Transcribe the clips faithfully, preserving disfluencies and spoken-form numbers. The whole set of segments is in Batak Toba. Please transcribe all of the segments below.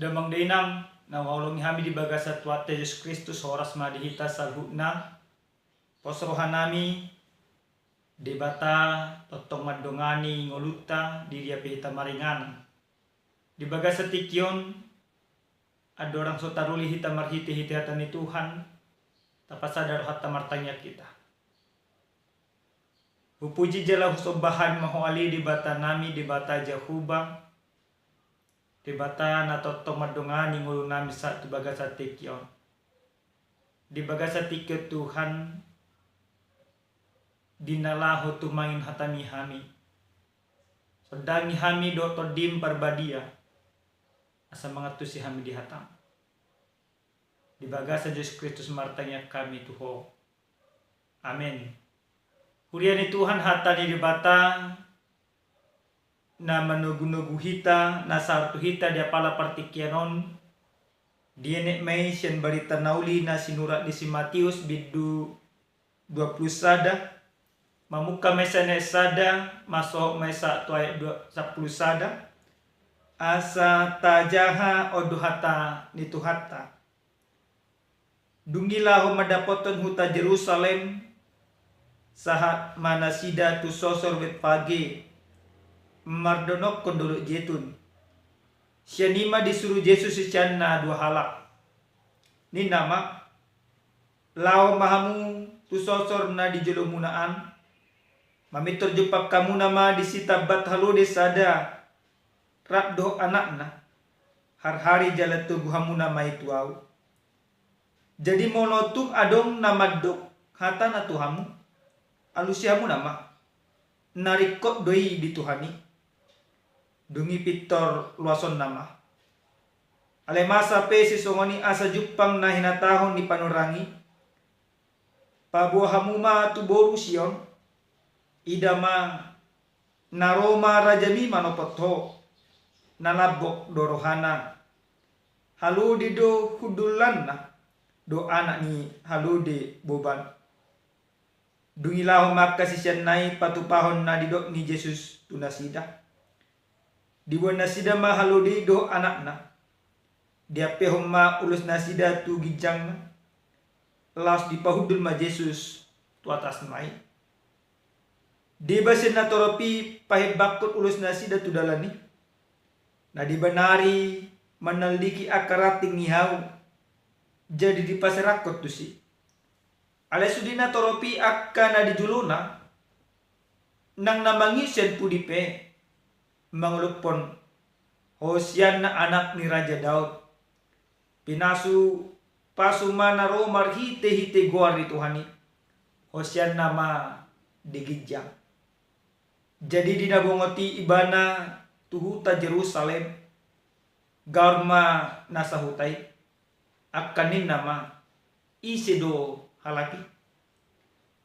Damang dainang na huhaholongi hami di bagasan Tuhanta Jesus Kristus, horas ma di hita saluhutna. Pos rohanami, Debata tongtong mandongani ngolunta di dia pe hita maringanan. Di bagasan tingki on, andorang so taruli hita marhite-hite hata ni Tuhan, tapasada rohanta martangiang hita. Hupuji jala husomba hami ma Ho ale Debatanami, Debata Jahowa, Debata na tongtong mandongani ngolunami sahat tu bagasan tingki on. Di bagasan tingki on Tuhan, di na laho tumangihon hatami hami, sondangi hami dohot Tondim Parbadia, asa mangantusi hami di hatam. Di bagasan Jesus Kristus martangiang hami tu Ho. Amen. Huria ni Tuhan, hata ni Debata na manogu-nogu hita, na sahat tu hita di apala partingkian on, dienet ma i sian Barita na Uli na sinurat ni si Matius, bindu dua pulu sada, mamungka ma i sian ayat sada masohot ma i sahat tu ayat dua, sampulu sada, asa tajaha on do hata ni Tuhanta. Dung i laho mandapothon huta Jerusalem, sahat ma nasida tu sosor Betfage, mardonokkon Dolok Jetun. Sian i ma disuru Jesus siseanna dua halak. Ninna ma, laho ma hamu tu sosor na di jolomuna an, mamintor jumpang hamuna ma disi tambat halode sada, rap dohot anakna, harhari jala togu hamuna ma i tu ahu. Jadi molo tung adong na mandok hatana tu hamu, alusi hamuna ma, na ringkot do i di Tuhan i. Dung i pintor luasonna ma. Alai masa pe sisongon i asa jumpang na hinatahon ni panurirang i, paboa hamu ma tu boru Sion, ida ma, na ro ma rajami manopot ho, na lambok do rohana, halode do hundulanna, do anak ni halode boban. Dung i laho ma angka siseanna i patupahon na nidok ni Jesus tu nasida. Diboan nasida ma halode i dohot anakna. Diampehon ma ulos nasida tu ginjangna. Laos dipahundul ma Jesus tu atas na i. Deba sian natorop i pahembangkon ulos nasida tu dalan i. Na deba nari manalliki angka ranting ni hau, jadi dipaserangkon tusi. Alai sude natorop i angka na di jolona, nang na mangihut sian pudi pe, mangolophon, Hosianna anak ni Raja Daud. Pinasu-pasu ma na ro marhite-hite goar ni Tuhan i. Hosianna ma di ginjang. Jadi di na bongot i ibana tu huta Jerusalem, gaor ma na sahuta i, angka ninna ma, ise do halak i?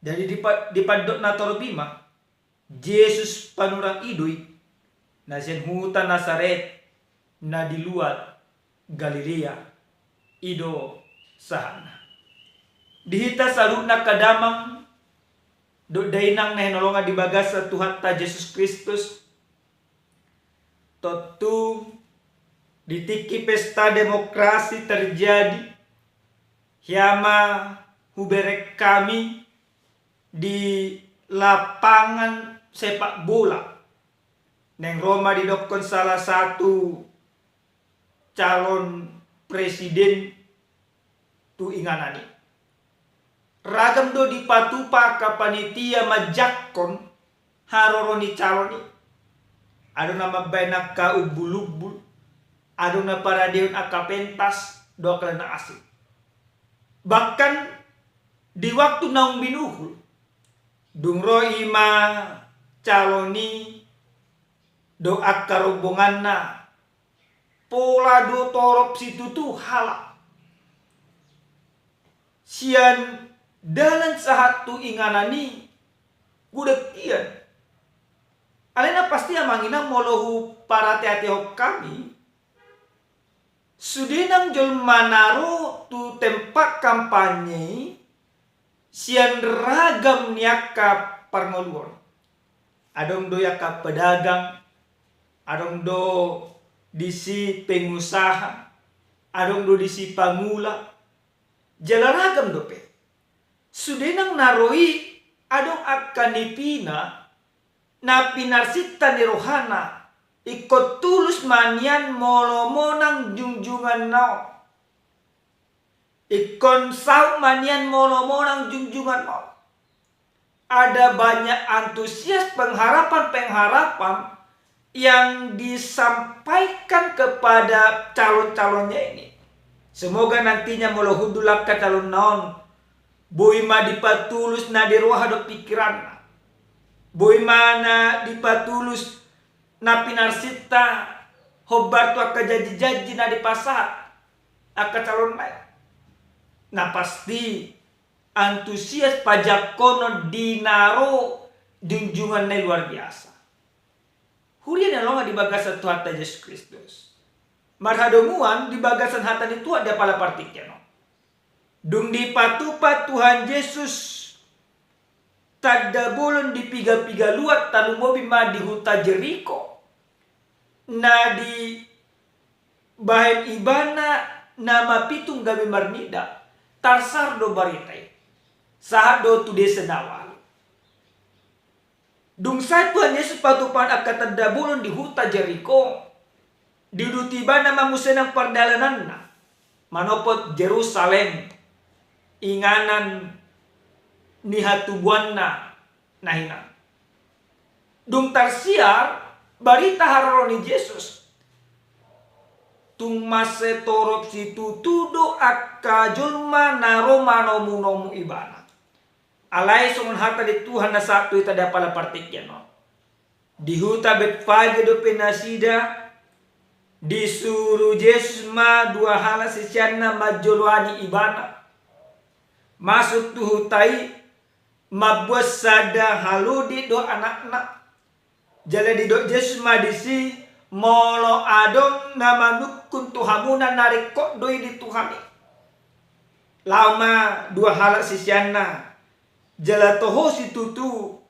Jadi dipa-, dipandok natorop i ma, Jesus panurirang i do i, na sian huta Nasaret, na di luat Galilea, i do sahatna. Di hita saluhutna angka damang dohot dainang na hinaholongan di bagasan Tuhanta Jesus Kristus, tontu di tingki pesta demokrasi terjadi, hea ma hubereng hami di lapangan sepak bola. Naeng ro ma didokkon salah satu calon presiden tu inganan i. Ragam do dipatupa angka panitia manjangkon haroro ni calon i. Adong na mambahen angka umbul-umbul, adong na paradehon angka pentas, dohot angka na asing. Bahkan di waktu naung binuhul, dung ro i ma calon i dohot angka rombonganna, pola do torop situtu halak. Sian dalan sahat tu inganan i godang hian. Alai na pasti amang inang molo huparateatehon hami, sude nang jolma na ro tu tempat kampanye i, sian ragam ni angka parngoluon. Adong do i angka pedagang, adong do disi pengusaha, adong do disi pangula, jala ragam dope. Sude nang na ro i adong angka nipina na pinarsinta ni rohana, ingkon tulus ma nian molo monang jungjunganna on. Ingkon saut ma nian molo monang jungjunganna on. Ada banyak antusias pengharapan-pengharapan yang disampaikan kepada calon-calonnya ini. Semoga nantinya molo hundul angka calonna on, boi ma dipatulus na di roha dohot pikiranna. Boi ma na dipatulus na pinarsinta hombar tu angka janji-janji na dipasahat angka calonna i. Na pasti antusias pajangkonon di na ro jungjunganna i luar biasa. Huria na hinaholongan di bagasan Tuhanta Jesus Kristus. Marhadomuan di bagasan hata ni Tuhan di apala partingkian on. Dung dipatupa Tuhan Jesus tanda bolon di piga-piga luat, tarlumobi ma di huta Jeriko, na dibahen ibana na mapitung gabe marnida, tarsaor do barita i sahat do tu desa na ualu. Dung sae Tuhan Jesus patupaon angka tanda bolon di huta Jeriko, diuduti ibana ma muse nang pardalananna manopot Jerusalem, inganan ni hatubuanna na hinan. Dung tarsiar barita haroro ni Jesus, tung mansai torop situtu do angka jolma na ro manomu-nomu ibana. Alai songon hata ni Tuhan na sahat tu hita di apala partingkian on. Di huta Betfage dope nasida, disuru Jesus ma dua halak siseanna manjoloani ibana masuk tu huta i, mamboan sada halode dohot anakna. Jala didok Jesus ma disi, molo adong na manungkun tu hamuna na ringkot do i di Tuhan i. Laho ma dua halak siseanna, jala toho situtu,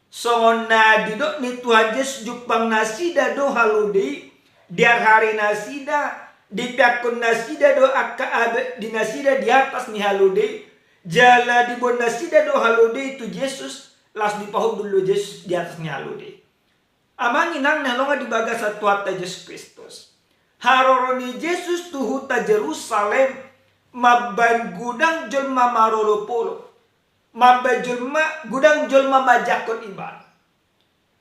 songon na didok ni Tuhan Jesus jumpang nasida do halode i, diarhari nasida, dipeakkon nasida do angka abet di nasida di atas ni halode i, jala diboan nasida do halode i tu Jesus, laos dipahundul do Jesus di atas ni halode i. Amang inang na hinaholongan di bagasan Tuhanta Jesus Kristus. Haroro ni Jesus tu huta Jerusalem mambahen godang jolma marolopolop. Mambahen jolma, godang jolma manjangkon ibana.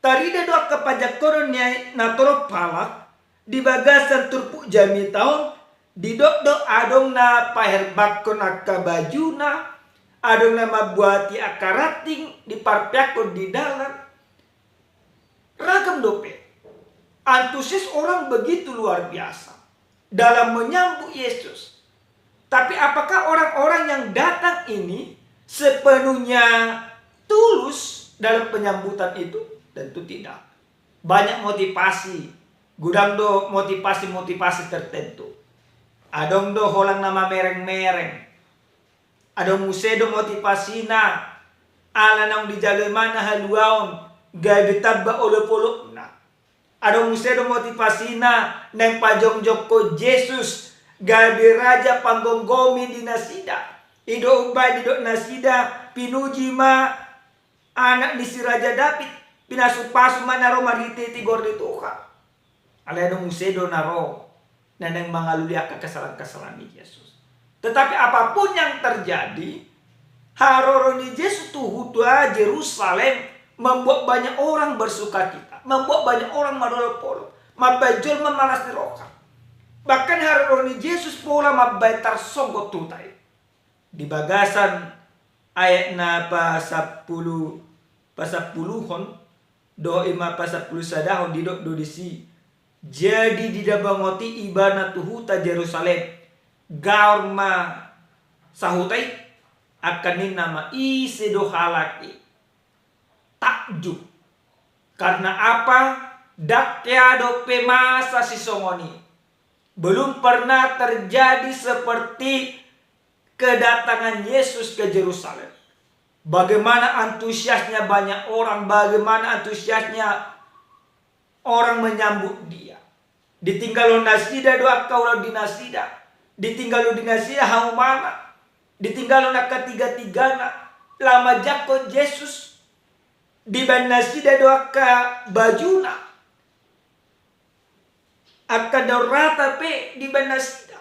Tarida do angka pajangkonon ni na torop halak di bagasan turpuk jamita on, didok do adong na paherbanghon angka bajuna, adong na mambuati angka ranting diparpeakkon di dalan. Ragam dope. Antusias orang begitu luar biasa dalam menyambut Yesus. Tapi apakah orang-orang yang datang ini sepenuhnya tulus dalam penyambutan itu? Tentu tidak. Banyak motivasi. Godang do motivasi-motivasi tertentu. Adong do holan na mamereng-mereng. Adong muse do motivasina ala naung dijalo ibana haluaon, gabe tamba olopolopna. Adong muse do motivasina naeng pajongjongkon Jesus gabe raja panggomgomi di nasida. I do umbahen didok nasida, pinuji ma anak ni si Raja Daud, pinasupasu ma na ro marhitehite goar ni Tuhan. Alai adong muse do na ro na naeng mangalului angka kesalahan-kesalahan ni Jesus. Tetapi apapun yang terjadi, haroro ni Jesus tu huta Jerusalem membuat banyak orang bersukacita, membuat banyak orang marolopolop, mambahen jolma malas ni roha. Bahkan haroro ni Jesus pola mambahen tarsonggot tu huta i. Di bagasan ayat na pasampulu, pasampuluhon dohot i ma pasampulusadahon didok do disi, jadi didabanghoti ibana tu huta Jerusalem, gaor ma sahuta i, angka ninna ma, ise do halak i? Takjub. Karena apa? Ndang hea dope masa sisongon i. Belum pernah terjadi seperti kedatangan Yesus ke Jerusalem. Bagaimana antusiasnya banyak orang, bagaimana antusiasnya orang menyambut Dia. Ditinggalhon nasida do angka ulaon di nasida, ditinggalhon di nasida haumana, ditinggalhon angka tigatigana, laho manjangkon Jesus dibaen nasida do angka bajuna, angka daun rata pe dibaen nasida.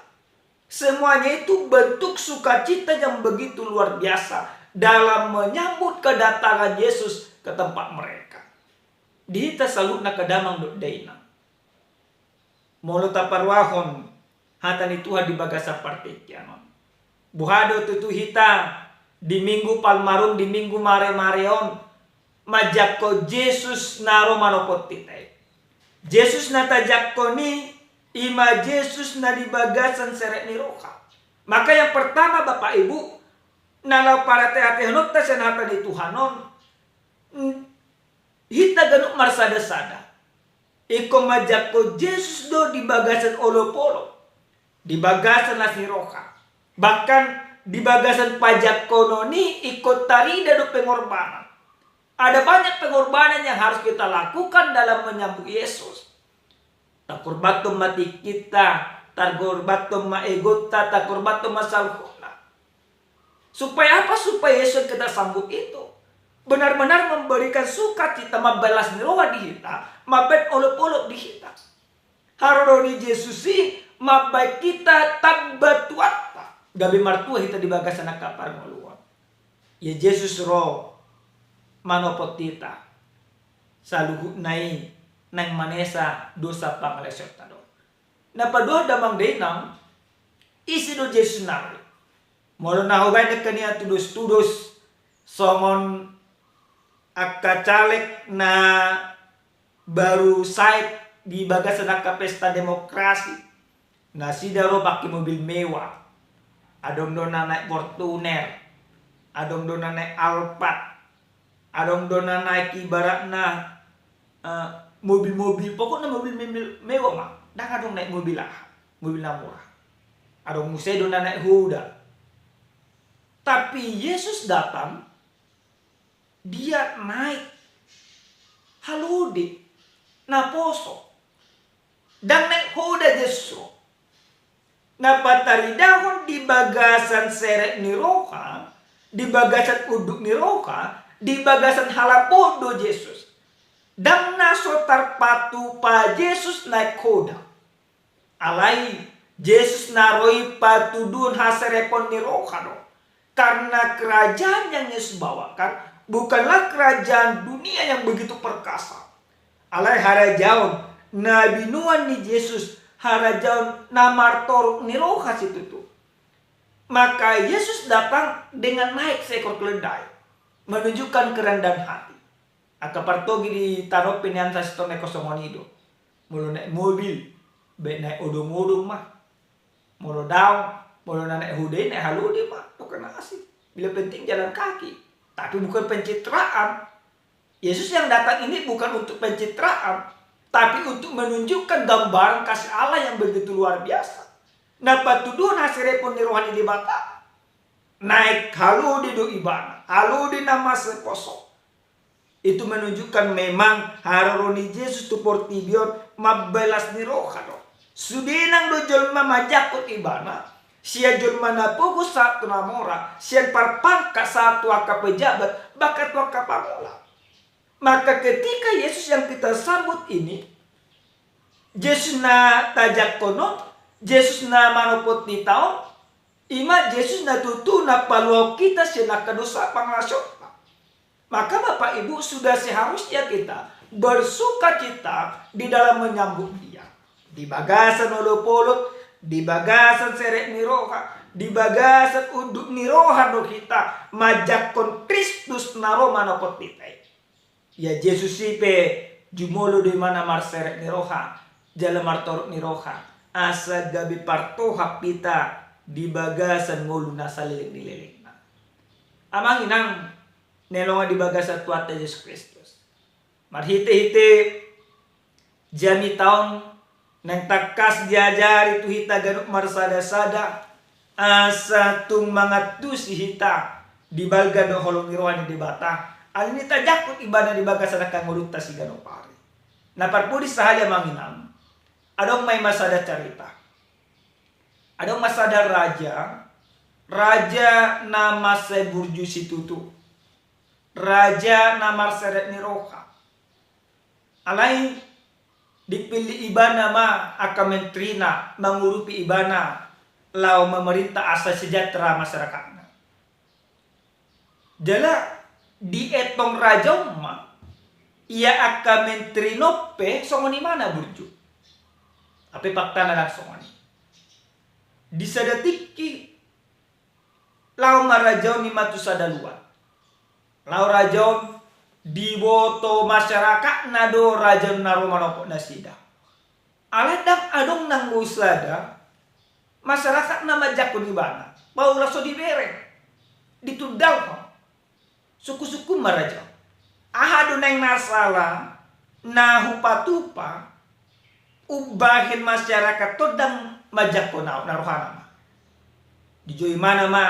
Semuanya itu bentuk sukacita yang begitu luar biasa dalam menyambut kedatangan Yesus ke tempat mereka. Di hita saluhutna angka damang dohot dainang, molo taparuahon hata ni Tuhan di bagasan partingkian on, boha do tutu hita di Minggu Palmarum, di Minggu Maremare on, manjangkon Jesus na ro manopot hita i? Jesus na tajangkon i, i ma Jesus na di bagasan serep ni roha. Maka yang pertama, Bapak Ibu, na laho parateatehononta sian hata ni Tuhan on, hita ganup marsadasada ingkon manjangkon Jesus do di bagasan olopolop, di bagasan las ni roha. Bahkan di bagasan pajangkonon i ingkon tarida do pengorbanan. Ada banyak pengorbanan yang harus kita lakukan dalam menyambut Yesus. Takorbanhon ma tingkinta, takorbanhon ma egonta, takorbanhon ma saluhutna. Supaya apa? Supaya Yesus yang kita sambut itu benar-benar memberikan sukacita, mambaen las ni roha di hita, mambaen olopolop di hita. Haroro ni Jesus i mambaen hita tamba tuatta, gabe martua hita di bagasan angka parngoluon. Ia Jesus ro manopot hita, saluhutna i naeng manesa dosa pangalaosionta do. Na paduahon damang dainang, ise do Jesus na ro i? Molo na hubaen angka nian tudostudos songon angka caleg na baru saet di bagasan angka pesta demokrasi, nasida ro pake mobil mewah. Adong do na naek Fortuner, adong do na naek Alphard, adong do na naek ibaratna, eh, mobil-mobil, pokokna mobil-mobil mewah ma. Ndang adong naek mobil aha, mobil na murah. Adong muse do na naek Honda. Tapi Yesus datang, dia naek halode, naposo. Ndang naek Honda Jesus ro. Na pataridahon di bagasan serep ni roha, di bagasan unduk ni roha, di bagasan halak bodo Jesus. Ndang na so tarpatupa Jesus naek Honda. Alai Jesus na ro i patuduhon haserepon ni roha do. Karena kerajaan yang Yesus bawakan bukanlah kerajaan dunia yang begitu perkasa. Alai harajaon na binoan ni Jesus, harajaon na martoruk ni roha situtu. Maka Yesus datang dengan naik seekor keledai, menunjukkan kerendahan hati. Angka partogi di tano pe nian sasintongna songon i do. Molo naek mobil, baen naek odong-odong ma. Molo daong, molo na naek Honda i naek halode ma, tokena asi. Bila penting jalan kaki. Tapi bukan pencitraan. Yesus yang datang ini bukan untuk pencitraan, tapi untuk menunjukkan gambaran kasih Allah yang begitu luar biasa. Na patuduhon haserepon ni roha ni Debata. Naek halode do ibana, halode na mansai poso. Itu menunjukkan memang haroro ni Jesus tu portibi on mambaen las ni roha do. Sude nang do jolma manjangkon ibana, sian jolma na pogu sahat tu na mora, sian parpangkat sahat tu angka pejabat, bahkan tu angka pangula. Maka ketika Yesus yang kita sambut ini, Jesus na tajangkon on, Jesus na manopot hita on, i ma Jesus na tutu na paluahon hita sian angka dosa pangalaosionta. Maka Bapak Ibu, sudah seharusnya kita bersukacita di dalam menyambut Dia. Di bagasan olopolop, di bagasan serep ni roha, di bagasan unduk ni roha do hita manjangkon Kristus na ro manopot hita i. Ia Jesus i pe jumolo do ibana marserep ni roha jala martoruk ni roha, asa gabe partohap hita di bagasan ngolu na saleleng ni lelengna. Amang inang na hinaholongan di bagasan Tuhanta Jesus Kristus, marhitehite jamita on naeng tangkas diajari tu hita ganup marsadasada, asa tung mangantusi hita di balga dohot holong ni roha ni Debata, alani tajangkon ibana di bagasan angka ngolunta siganup ari. Na parpudi sahali, amang inang, Adong ma i ma sada carita. Adong ma sada raja, raja na mansai burju situtu, raja na marseret ni roha. Alai dipillit ibana ma angka menterina mangurupi ibana laho mamarintah asa sejahtera masyarakatna. Jala dietong raja on ma ia angka menterina on pe songon i ma na burju. Hape faktana ndang songon i. Di sada tingki laho ma raja on i ma tu sada luat. Laho raja on, diboto masyarakatna do raja on na ro manopot nasida. Alai ndang adong nanggo sada masyarakat na manjangkon ibana, paula so dibereng, ditundalhon. Sungkun-sungkun ma raja on. Aha do naeng na sala na hupatupa umbahen masyarakat on ndang manjangkon ahu, na rohana ma. Dijou ibana ma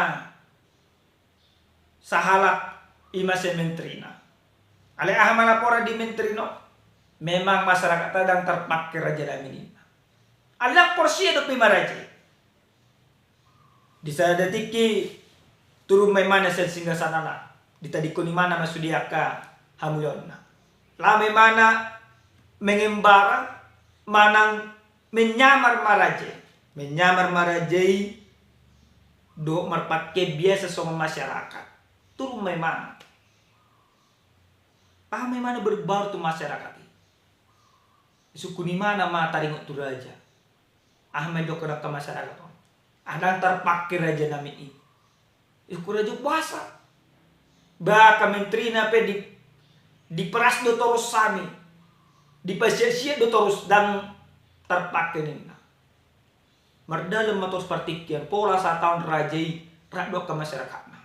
sahalak i ma sian menterina. Alai aha ma laporan di menterina on? Memang masyarakat ndang tarpangke raja nami ninna. Alai ndang porsea dope ma raja i. Di sada tingki turun ma ibana sian singgasanana, ditadingkon ibana ma sude angka hamuliaonna. Laho ma ibana mengembara manang menyamar ma raja i. Menyamar ma raja i dohot marpangkean biasa songon masyarakat. Turun ma ibana. Aha ma ibana berbaur tu masyarakat i. Sungkun ibana ma taringot tu raja. Aha ma didok angka masyarakat on? Ndang tarpangke raja nami i. Sungkun raja on, boasa? Ba angka menterina pe di, diperas do torus hami, dipasiat-siat do torus, ndang tarpangke ninna. Mardalan ma torus partingkian, pola sataon raja i rap dohot angka masyarakatna.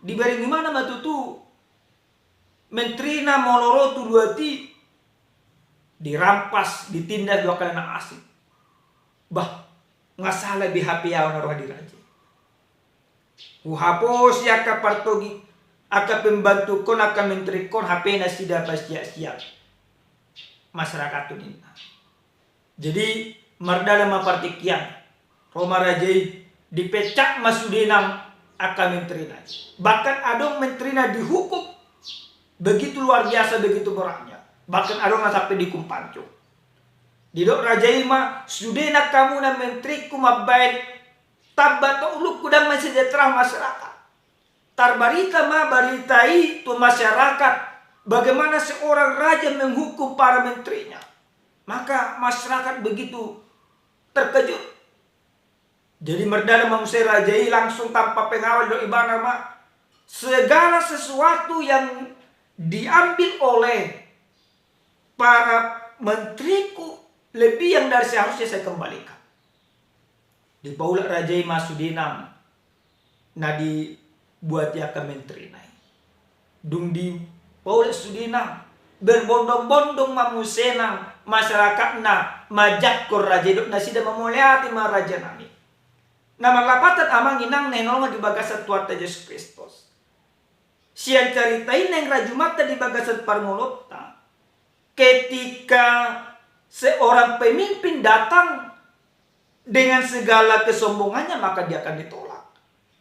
Dibereng ibana ma tutu menterina molo ro tu luat i, dirampas, ditindas dohot angka na asing. Bah, nga sala be hape ahu na roha di raja i. Huhaposi angka partogi, angka pembantukon, angka menterikon, hape nasida pasiat-siat masyarakat on ninna. Jadi mardalan ma partingkian, ro ma raja i, dipecat ma sude nang angka menterina. Bahkan adong menterina dihukum begitu luar biasa, begitu beratnya. Bahkan adong na sampe dihukum pancung. Didok raja i ma, sude nang hamu na menterikku mambaen tamba tu ulungku, ndang masejahtera masyarakat. Tarbarita ma barita i tu masyarakat, bagaimana seorang raja menghukum para menterinya. Maka masyarakat begitu terkejut. Jadi mardalan ma muse raja i, langsung tanpa pengawal didok ibana ma, segala sesuatu yang diambil oleh para menteriku lebih yang dari seharusnya saya kembalikan. Dipaulak raja i ma sude nang na dibuat i angka menterina i. Dung dipaulak sude nang, berbondong-bondong ma muse nang masyarakat na manjangkon raja i, didok nasida, mamauliate ma raja nami. Na marlapatan amang inang na hinaholongan di bagasan Tuhanta Jesus Kristus. Sian carita i naeng rajumanta di bagasan parngoluonta, ketika seorang pemimpin datang dengan segala kesombongannya, maka dia akan ditolak.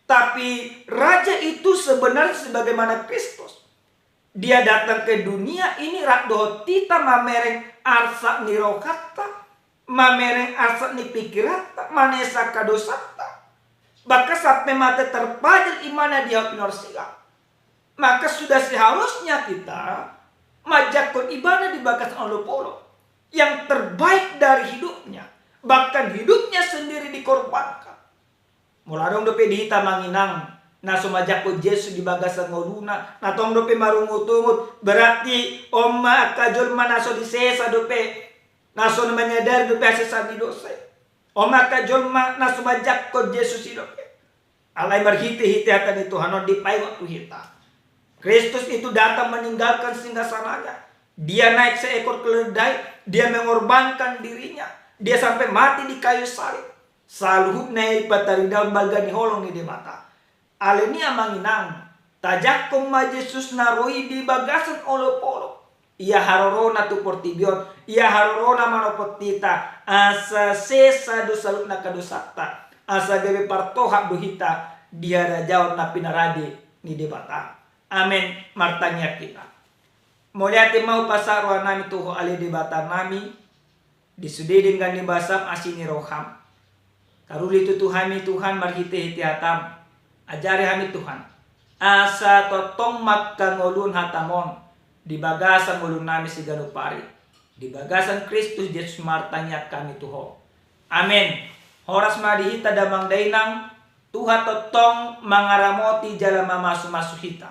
Tapi raja itu sebenarnya sebagaimana Kristus. Dia datang ke dunia ini rap dohot hita mamereng arsak ni rohanta, mamereng arsak ni pikiranta, manesa angka dosanta. Bahkan sampe mate terpajal imana di hau pinorsilang. Maka sudah seharusnya kita manjangkon ibana di bagasan olopolop. Yang terbaik dari hidupnya, bahkan hidupnya sendiri dikorbankan. Molo adong dope di hita amang inang na so manjangkon Jesus di bagasan ngoluna, na tong dope marungut-ungut, berarti on ma angka jolma na so disesa dope, na so na manyadari dope hasesaan ni dosa i. On ma angka jolma na so manjangkon Jesus i dope. Alai marhite-hite hata ni Tuhan on dipaingot tu hita. Kristus itu datang meninggalkan singgasananya. Dia naik seekor keledai, dia mengorbankan dirinya, dia sampai mati di kayu salib. Saluhutna i pataridaon balga ni holong ni Debata. Alani i amang inang, tajangkon ma Jesus na ro i di bagasan olopolop. Ia harorona tu portibi on, ia harorona manopot hita, asa sesa do saluhutna hadosanta, asa gabe partohap do hita di harajaon na pinarade ni Debata. Amen. Martangiang hita. Mauliate ma hupasahat rohanami tu Ho ale Debatanami, di sude denggan ni basam asi ni roham. Taruli tutu hami Tuhan marhitehite hatam. Ajari hami Tuhan, asa tongtong mangkangoluhon hatam on di bagasan ngolunami siganup ari. Di bagasan Kristus Jesus martangiang hami tu Ho. Amen. Horas ma di hita damang dainang, Tuhan tongtong mangaramoti jala mamasumasu hita.